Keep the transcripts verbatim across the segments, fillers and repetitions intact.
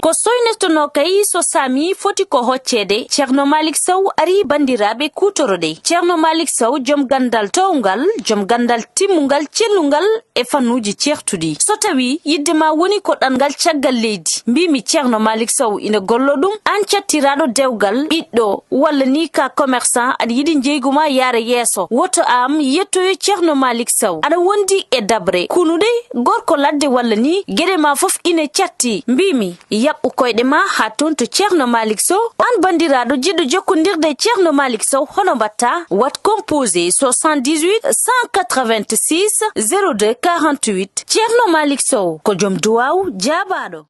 Ko soynetonoo kay so saami foti ko hocceede, Ceerno Maalik Sow arii banndiraaɓe kuutoroɗe. Ceerno Maalik Sow, jom ganndal toowngal, jom ganndal timmungal, cellungal e fannuuji ceertuɗi. So tawii yiɗde ma woni ko ɗanngal caggal leydi, mbiimi Ceerno Maalik Sow ina golloo ɗum, aan cattiraaɗo dewgal, ɓiɗɗo, walla nii ka commerçant, aɗa yiɗi njeygu ma yaara yeeso, woto aan yettoyo Ceerno Maalik Sow. Aɗa wondi e daɓre, kunuɗe, gorko ladde walla nii, geɗe ma fof ina catti, mbiimi, yaɓɓu koyɗe ma haa toon to Ceerno Maalik Sow. Aan banndiraaɗo jiɗɗo jokkondirde e Ceerno Maalik Sow, hono mbaɗtaa? Waɗ composé soixante-dix-huit cent quatre-vingt-six zéro deux quarante-huit. Ceerno Maalik Sow ko jom duwaaw jaabaaɗo.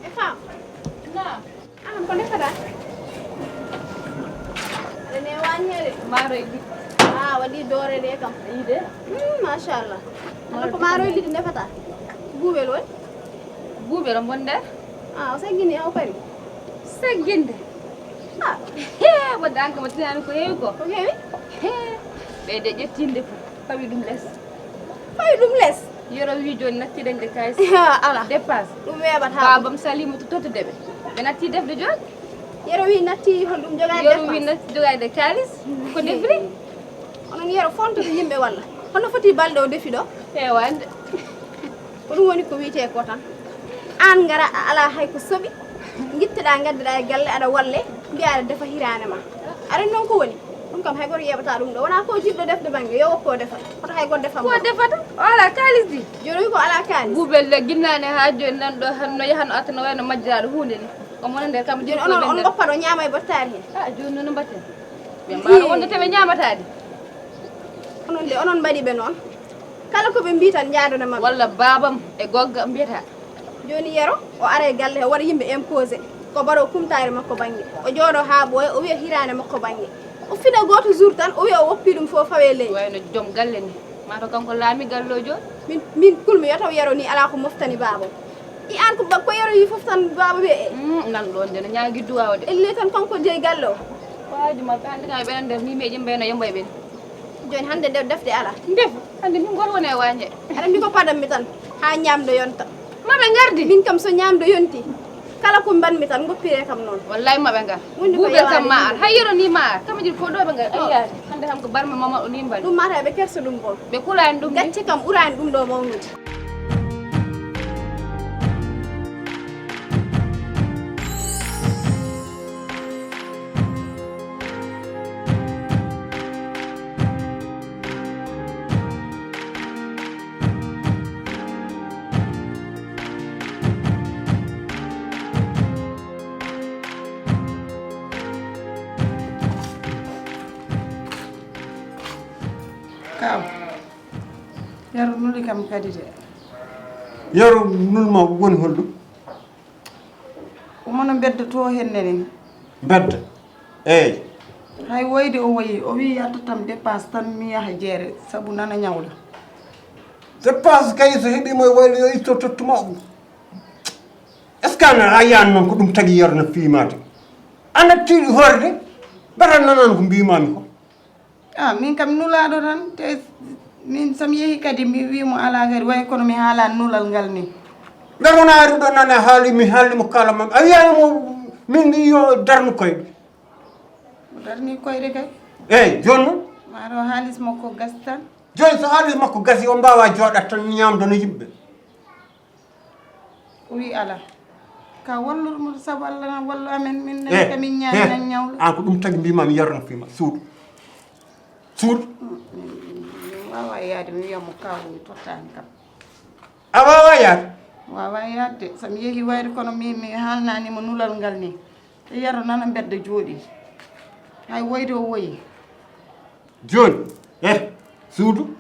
E fam. Naam. Aan ko ndefaɗaa? Aɗa ne waañi he de. Maaroy ɗi. Ah, waɗi doore ɗe kam. Yiide. Hmm, machallah. Hannde ko maaroy ɗi ndefataa? Buuɓel woni? Buuɓel o bonde? Ah, o saggini, o pari? Sagginde. Ah. He, wadde aan kam a tinaani ko heewi ko. Ko heewi? He, ɓeyde ƴettinde fof, fawi ɗum les. Fawi ɗum les? Yero wi jooni natti dañde kaalis. Ala. Dépense. Ɗum weeɓata. Baabam Salimu to tottude ɓe. Ɓe natti defde jooni. Yero wi natti hol ɗum jogaade. Yero wi dépense. Natti jogaade kaalis. Ko defri? Onon yero fontude yimɓe walla? Hono foti balɗe o defi ɗo? Heewande. Ko ɗum woni ko wiyetee ko tan. Aan ngara a alaa hay ko soɓi. Ngitteɗaa ngaddeɗaa e galle aɗa walle. Mbiyaa aɗa defa hiraande ma. Aɗa noon ko woni? Ɗum kam hay gooto yeeɓataa ɗum ɗo. Wonaa ko jiɗɗo defde bannge, yo woppo o defa. Hoto hay gooto defa. Ko defata? O alaa kaalis di. Jooni wi ko alaa kaalis. Buubel de ginnaane haa jooni nan ɗo han no yaha no arta no wayno majjiraaɗo huunde ni. Omo wona nder kam. Jooni onon on ngoppa ɗo ñaama e bottaari heen. Ah, jooni noon no mbaɗten. Ɓe mbaɗa wonde te ɓe ñaamataa di. Onon de, onon mbaɗi ɓe noon. Kala ko ɓe mbii tan njaadona maɓɓe. Walla baabam e gogga mbiyata. Jooni yero, o ara e galle, o waɗa yimɓe imposé. Ko baro kumtaari makko bannge. O jooɗo haa ɓooya, o wiya hiraande makko bannge. O fina gooto jour tan, o wiya o woppi ɗum fof fawe ley. Wayno joom galle ni. Maa to kanko laami galloojo. Min, min kulmi yo taw yero ni alaa ko moftani baaba. I aan ko ba-, ko yero yi fof tan baaba wiya e. Mm, nan ɗoon de no ñaagi duwaaw de. Elle tan kanko jeyi galle o. Waaji maɓɓe hannde kam e ɓenen nder ni meeƴi mbayno yombo e ɓen. Jooni hannde nde defde alaa. Ndefu, hannde min ngol woni e waañe. Aɗa anndi ko padanmi tan, haa ñaamde yonta. Maɓe ngardi. Min kam so ñaamde yonti, kala ko mbanmi tan ngoppiree kam noon. Wallaahi maɓe ngar. Woni ko buubel kam ma ar. Hay yero ni ma ar. Kam jiɗi ko ɗo ɓe ngar. Ayyaani. Hannde kam ko barme mama o ni mbal. Ɗum mata ɓe kersa ɗum boon. Ɓe kulaani ɗum ni. Gacce kam ɓuraani ɗum ɗo mawnude. Kaw, yaro nuli kam kadi de. Yaro nul ma woni holɗum? Omo no mbedda to henne ni. Mbedda? Eey. Hay woyde o woyi, o wi yatto tam dépense tan mi yaha jeere, sabu nana ñawla. Dépense kay so heɓi mo e waylo yo itto tottuma ɗum. Est-ce que a yiyaani noon ko ɗum tagi yero no fiimaade? A natti hoorde, mbata nanaani ko mbiimaami ko. Ah, min kam nulaaɗo tan, te min so mi yehi kadi mi wii mo alaa kadi, way kono mi haalaani nulal ngal ni. Ngar wona ari ɗo nana haali, mi haalni mo kaala mam. A wiyaani mo min mbi yo darnu koyɗe. O darni koyɗe kay. Eey, jooni noon? Maa ɗo haalis makko gasi tan. Jooni so haalis makko gasi, o mbaawa jooɗat tan ñaamdo no yimɓe. O wi alaa. Ka wallor mo sabu Allah na wallu amen, min nani ka min ñaami nan ñawlo. Aan ko ɗum tagi mbiimaa mi yarno fii ma. Suudu. Suudu. Min waawa yaade mi wiya mo kaw mi tottaani kam. A waawa yaade? Waawa yaade. So mi yehi wayde kono mi, mi haalnaani mo nulal ngal ni. Te yaro nana mbedda jooɗi. Hay woyde o woyi. Jooni, Eh, suudu.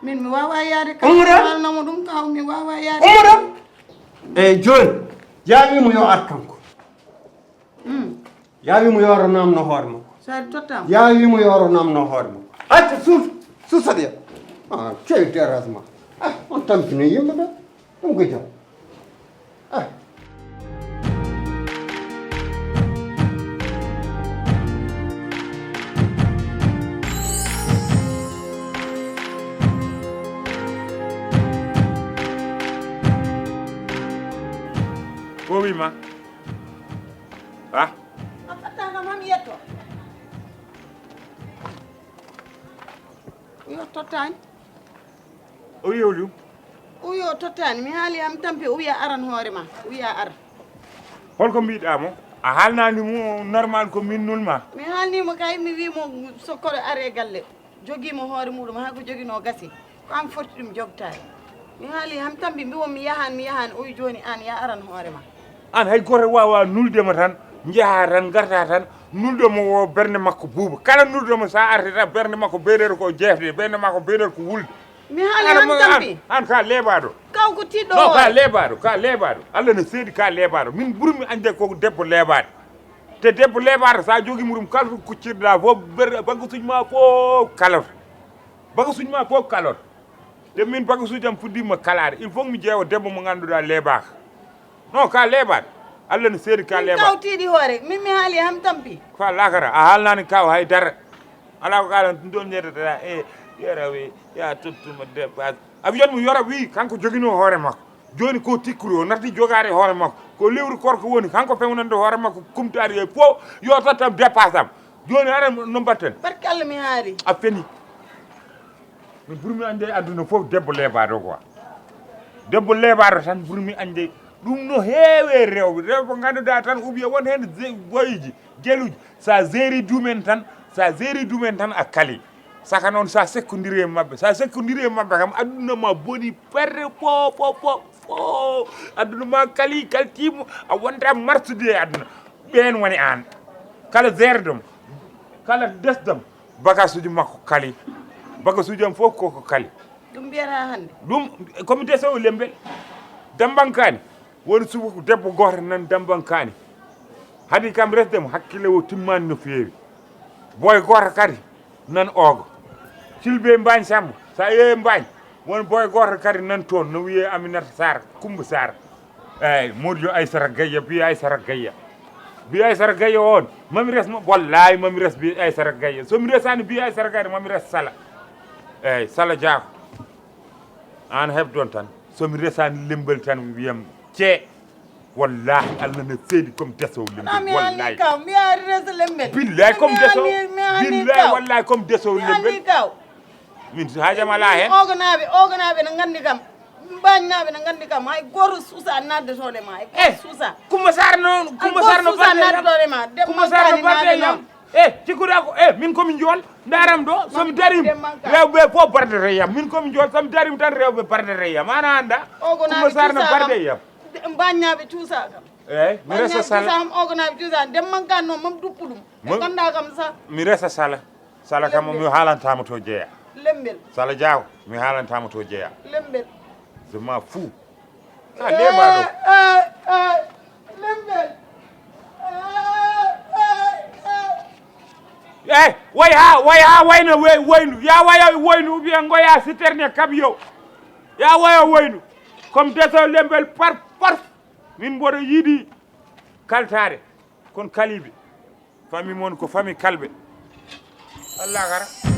Min mi wawa yaade Umra? Kalnamo ɗum kaw mi wawa yaade. Umra. Eyi, jooni, yaa wiimo yo ar kanko. Yaa wiimo yo aro namno hoore makko. So ari tottama. Yaa wiimo yo aro namno hoore makko. Acca, suus, suusat ya. Ah, cewi terrasse ma. Ah, on tampini yimɓe ɓe. Ɗum ko jam. Ah. Ko wima? Ah. A fattaka mam yetto. Yo tottani. O yewlu. Uyo tottani mi haali am tampi uya aran hoore ma uya ar. Holko mbiɗa mo? A haalnani mo normal ko min nulma. Mi haalnimo kay mi wimo sokkoɗo are galle. Jogiimo hoore muɗum haa ko joginoo gasi. Ko aan foti ɗum jogtaade. Mi haali ham tambi mbiwon mi yahan mi yahan oy jooni aan ya aran hoore ma. Aan hay gooto waawaa nulde ma tan, njahaa tan ngartaa tan, nuldo mo o bernde makko buuba. Kala nuldo mo so a artii tan bernde makko beeɗeɗo ko jeefde, bernde makko beeɗeɗo ko wulde. Mi haali ham tambi. Aan ka leebaaɗo. Kaw ko tiɗɗo No ka hoore. Leebaaɗo, ka leebaaɗo. Allah no seedi ka leebaaɗo. Min ɓurmi annde ko debbo leebaaɗo. Te debbo leebaaɗo so a jogii muɗum kala to kuccirɗaa fof ber- bagasuji ma fof kaloto. Bagasuji ma fof kaloto. Te min bagasuji am fuɗɗiima kalaade. Il faut mi ƴeewa debbo mo ngannduɗaa leebaaka. No ka leebaaɗo. Allah no seedi ka Min leebaaɗo. Kaw tiiɗi hoore min mi haali ham tampi. Fa lakara a haalnaani kaw hay dara. Alaa ko kaalan ɗum ɗoon yeddata e yora wi ya tottuma dépasse. A wiyat mo yora wi kanko joginoo hoore makko. Jooni ko tikkuri o natti jogaade hoore makko. Ko lewru korko woni kanko fewnande hoore makko kumtaari e fof yo tottam dépasse am. Jooni aɗa no mbatten. Barke Allah mi haari. A feni. Mi ɓurmi annde e aduna fof debbo leebaaɗo quoi. Debbo leebaaɗo tan ɓurmi annde. Ɗum no heewe rewɓe rewɓe ngannduɗaa tan ou bien won heen boyiji jeluji. Sa geri dumen tan sa geri dumen tan a kali. Saka noon sa sekkondiri e maɓɓe sa sekkondiri e maɓɓe kam aduna ma boni ferre fo fo fo fo. Aduna ma kali kaltimo a wonta marsude e aduna. Ɓeen woni aan kala gerdom kala desdom. Bagasuji makko kali. Bagasuji am fof koko kali. Ɗum mbiyata hannde. Ɗum komi desowo lembel. Dambankani woni suba ko debbo gooto nan dambankani. Hadi kam resdem hakkille o timmani no feewi. Boy gooto kadi nan ogo. Silbe mbañ sambo sa yeeyi mbañ won boy gooto kadi nan toon no wiyee aminata sar kumba sar. Eyyi moodi yo aysata gayya bi aysata gayya. Bi aysata gayya on mami resmo wallahi mami res bi aysata gayya somi resani bi aysata gayya mami res sala. Eyyi sala diako. An hebdon tan somi resani lembal tan wiyam cee. Wallahi allah ne seedi comme desow lembal Ami haali wallahi. Kaw mi haali resa lembel. Billahi comme desow. Mi haali Billahi Kaw. Wallahi comme desow Mi haali lembal. Kaw. Min hajama ala hen. Ogonaaɓe ogonaaɓe ne nganndi kam. Mbañnaaɓe ne nganndi kam hay gooto suusa naatde toone ma hay gooto suusa. Kumba sar noon Hay kumba sar gooto no suusa batte naatde yam. toone ma. Demba Kumba sar no Kaani batte naatde yam. noon. E cikkuɗa ko e min komi jool. Ndaram ɗo somi darima rewɓe fof bardata yam min komi jool somi darima tan rewɓe bardata yam ana annda. Kumba Ogonaaɓe sar no cuusa barde kam. Yam. Mbañnaaɓe cuusa kam. Eyyi mi resa sala. Cuusa kam ogonaaɓe cuusa ndemman kan noon mam duppu ɗum. Ɓe Mo- ngannda kam sa Mi resa sala. Sala kam mi haalantama to jeeya. Lembel. Sala diaw mi haalantama to jeeya. Lembel. Je m'en fous. Ka leeɓa ɗo. Lembel. Ey way ha way ha wayno we- waynu ya waya waynu ou bien ngoya citerne camion. Ya waya waynu. Comme deso lembel par force. Min mboɗo yiɗi kaltare. Kon kaliɓe. Famille mon ko famille kalɓe. Allah kara.